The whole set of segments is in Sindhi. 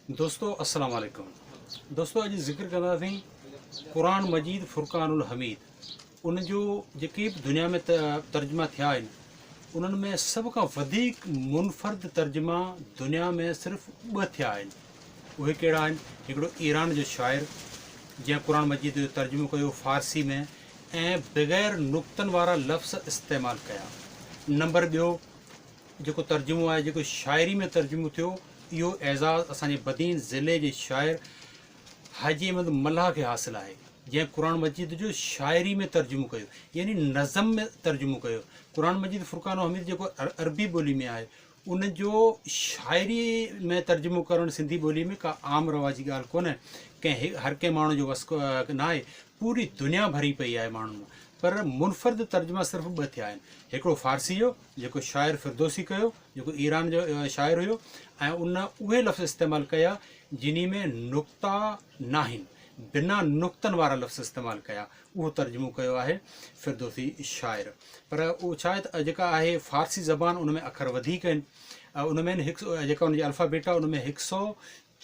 دوستو السلام عليڪم دوستو اڄ ذڪر ڪنداسين قرآن مجيد فرقان الحميد ان جو جيڪي به دنيا ۾ ترجما ٿيا آهن انهن ۾ سڀ کان وڌيڪ منفرد ترجما دنيا ۾ صرف ٻه ٿيا آهن اهي ڪهڙا آهن هڪڙو ايران جو شاعر جنهن قرآن مجيد جو ترجمو ڪيو فارسي ۾ ۽ بغير نقطن وارا لفظ استعمال ڪيا نمبر ٻيو جيڪو ترجمو آهي جيڪو شاعري ۾ ترجمو ٿيو اهو اعزاز اسان جي بدين ضلعي جي شاعر حاجي احمد ملاح کي حاصل آهي جنهن قرآن مجيد جو شاعري ۾ ترجمو ڪيو يعني نظم ۾ ترجمو ڪيو قرآن مجيد فرقان و حميد جيڪو عربي ٻولي ۾ آهي ان جو شاعري ۾ ترجمو ڪرڻ سنڌي ٻولي ۾ ڪا عام رواجي ڳالهه ڪونهي ڪنهن هر ڪنهن ماڻهو جو وس ناهي پوري دنيا ڀري پئي آهي ماڻهن مان پر منفرد ترجما صرف ٻه ٿيا آهن هڪڙو فارسي جو جيڪو شاعر فردوسي ڪيو، جيڪو ايران جو شاعر هيو ۽ ان اهي لفظ استعمال ڪيا جنهي ۾ نقطا ناهن، بنا نقطن وارا لفظ استعمال ڪيا، اهو ترجمو ڪيو آهي فردوسي شاعر. پر اهو ڇا آهي ته جيڪا آهي فارسي زبان ان ۾ اکر وڌيڪ آهن، ان ۾ هڪ جيڪا ان جي الفابيٽ آهي ان ۾ هڪ سو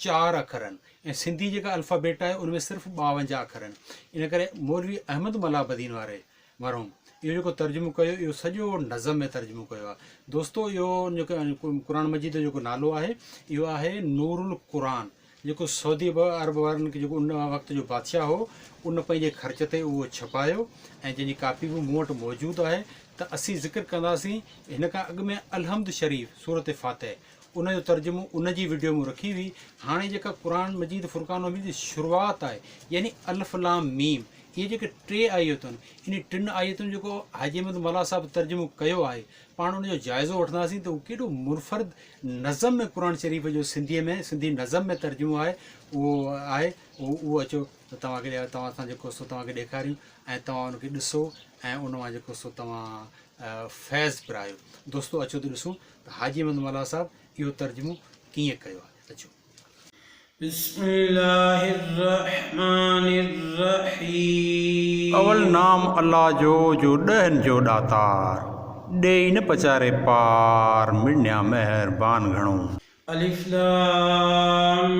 چار اکر آهن ۽ سنڌي جيڪا الفابيٽ آهي ان ۾ صرف ٻاونجاهه اکر آهن. ان ڪري مولوي احمد ملاح بدين واري مرحوم اهو جيڪو ترجمو ڪيو اهو سڄو نظم ۾ ترجمو ڪيو آهي دوستو اهو جيڪو قرآن مجيد جو جيڪو نالو آهي اهو آهي نور القرآن جيڪو سعودي عرب وارن کي جيڪو ان وقت جو بادشاهه هو ان پنهنجي خرچ تي اهو ڇپايو ۽ جنهن جي ڪاپي به مون وٽ موجود آهي ته اسين ذڪر ڪنداسين هن کان اڳ ۾ الحمد شريف سورت فاتح ان جو ترجمو ان جي وڊيو مون رکي هئي هاڻي جيڪا قرآن مجيد فرقان حميد جي شروعات آهي يعني الف لام ميم اهي جيڪي ٽي آيتون انهي ٽن آيتن جو جيڪو حاجي احمد ملاح صاحب ترجمو ڪيو آهي پاڻ ان جو جائزو وٺنداسين ته هو ڪيڏو منفرد نظم ۾ قرآن شريف جو سنڌي ۾ سنڌي نظم ۾ ترجمو آهي اهو آهي اهو اچو ته توهان کي توهان سان جيڪو سو توهان کي ڏيکاريون ۽ توهان ان کي ڏسو ۽ ان مان جيڪو سو توهان فيض پرايو دوستو اچو ته ڏسون ته حاجي احمد ملاح صاحب اهو ترجمو ڪيئن ڪيو آهي اچو. بسم الله الرحمٰن الرحيم. اول نام الله جو جو ڏهن جو ڏاتار، ڏيئي نه پچاري پار، مڙنيا مهربان گهڻو. الف لام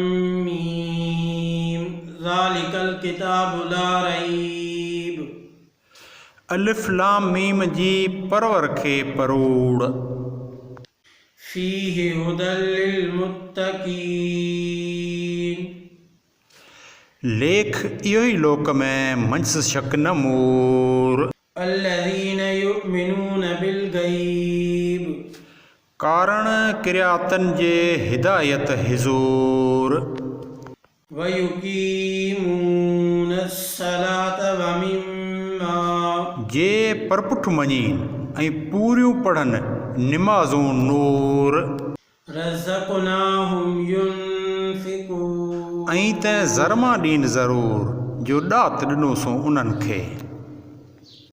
ميم ذلک الڪتاب لا ريب. الف لام ميم جي پرور کي پروڙ. فيه هدي للمتقين. ليک اهو ئي لوڪ ۾، منجهس شڪ نه مور. الذين يؤمنون بالغيب. ڪارڻ ڪريا تن جي هدايت حضور. ويقيمون الصلاة ومما. جي پرپٺ مڃين ۽ پوريون پڙهن نمازون نور. رزقناهم ينفقون. ۽ ته زر مان ڏين ضرور، جو ڏات ڏنوسون انهن کي.